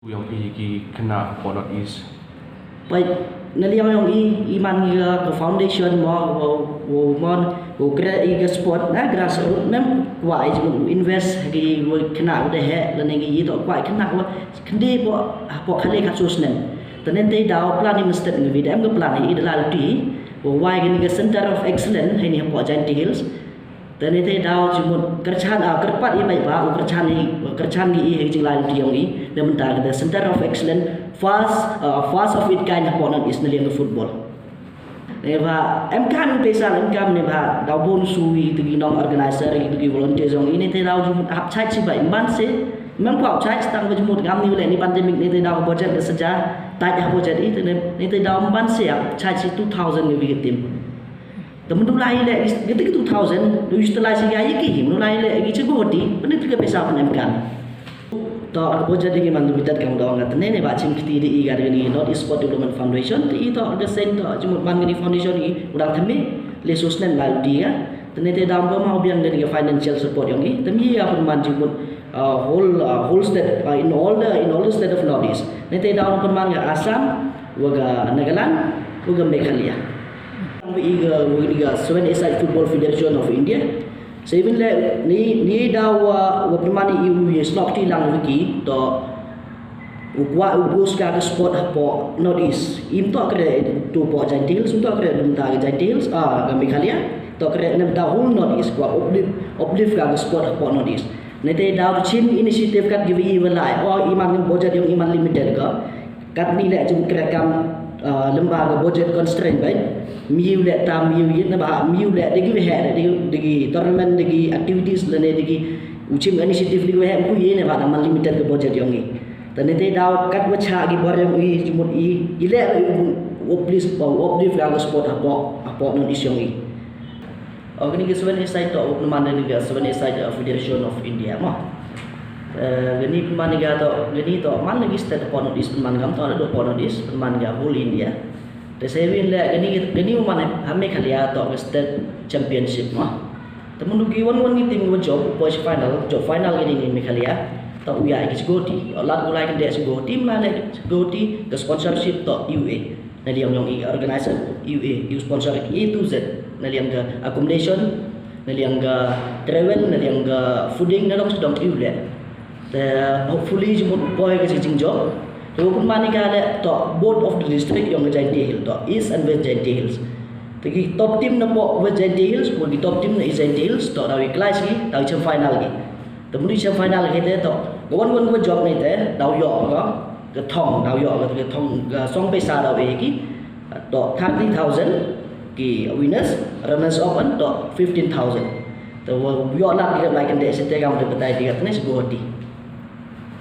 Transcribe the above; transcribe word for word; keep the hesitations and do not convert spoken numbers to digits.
Ïong phi ki khynnah hapoh North East. Peit, na liang ïong i, i man ngi ka foundation mo, wa, wa mon, wa kre i ka sport na grassroots, mem kwah i jingmut invest ha ki wa khynnah wa da heh, lane ki i toh kwah i khynnah wa khyndiat hapoh, hapoh khale khatsaw snem. Te nangta i daw plan i mynstep ngi wi da em ka plan i da la luti, wa wai kani ka Center of Excellence, ha ini hapoh Jaintia Hills. Te nangta i daw jingmut kyrchan, ah, kyrpad i paidbah, u kyrchan i, kyrchan ngi i ha i jinglai luti ïong i, na bynta ka Center of Excellence, first, ah, first of its kind hapoh North East na liang ka football. Ne ba, em kam i pisa, em kam ne ba, daw bun shu i tu ki nong organizer, i tu ki volunteer ïong i, nangta i daw jingmut hap chait shi ba, imban se, imban kwah chait tang ba jingmut ngam ni u leh ni pandemic nangta i daw budget da saja, tait ha budget i, te ne, nangta i daw imban se, hap chait shi two thousand ngi wi ka team. Te mynta u lai leh, kita ki two thousand, u utilize ïa ki, mynta u lai leh, ki cha Guwahati, pynit ka pisa pyn em kan. To, ka budget ngi man limited kam dong, te ne ne ba chim kti da i ka da kani North East Sport Development Foundation, te i to, ka sen to, jingmut man kani foundation i, u dang thymme, le sus nen lai luti ka. Te nangta i daw ba ma u biang kani ka financial support ïong i, te ngi ïa pynman jingmut, uh, whole, uh, whole state, uh, in all the, in all the state of North East. Nangta i daw pynman ka Assam, wa ka Nagaland, wa ka Meghalaya. Wa i ka, wa i ka Seven-A-Side Football Federation of India. Sa i wen le, ni, ni daw wa, wa pynman i u ïa snoh kti lang wa ki, to, u kwah u boost ka ka sport hapoh North East. Im to kre tu hapoh Jaintia Hills, im to kre na bynta ka Jaintia Hills, ah, ka Meghalaya, to kre na bynta whole North East kwah uplift, uplift ka ka sport hapoh North East. Nangta i daw chin initiative kat ki wa i wa lai, o i man budget ïong i man limited ka. Katni leh jingkyrkhu kam, ah, lyngba ka budget constraint ba. Miu leh tam miu ïit na ba, miu leh da ki wa heh, da ki, da ki tournament, da ki activities, lane da ki u chim initiative da ki wa heh, ku ïe ne ba da man limited ka budget ïong i. Te nangta i daw kat wa cha ki bor ïong i, jingmut i, i leh u, u, uplift, u, uplift ka ka sport hapoh, hapoh North East ïong i. O, kani ka Seven-A-Side to, u pynman da ni ka Seven-A-Side, uh, Federation of India, mo. Eh, kani pynman ni ka to, kani to, man lagi state hapoh North East pynman kam to, da hapoh North East, pynman ka whole India. Te sa i wen le, kani, kani u man ha Meghalaya to, ka state championship, mo. Te mynta ki wan wan ki team wa jop, poi sha final, jop final kani ni Meghalaya, to u ïa ki cha Guwahati, o lad u lai kane cha Guwahati, mla le cha Guwahati, ka sponsorship to U A. Na liang ïong i organizer, i, i, i sponsor A to Z. Na liang ka accommodation, na liang ka travel, na liang ka fooding, na dong sdang i u leh. Te hopefully jingmut u poi ka jingjop. Te u pynman i ka leh to board of the district ïong ka Jaintia Hills, to East and West Jaintia Hills. Te ki top team na poh West Jaintia Hills, ki top team na East Jaintia Hills, to daw i clash ki, daw i chem final ki. Te mynta i chem final ki te to, ka wan wan ka jop ni te, daw ïoh ka, ka thong, daw ïoh ka, ka thong, ka song pisa daw e ki, to thirty thousand ki winners, runners up and to fifteen thousand. Te wa ïoh lad ki lai kynde site kam te batai ki ka tne si Guwahati.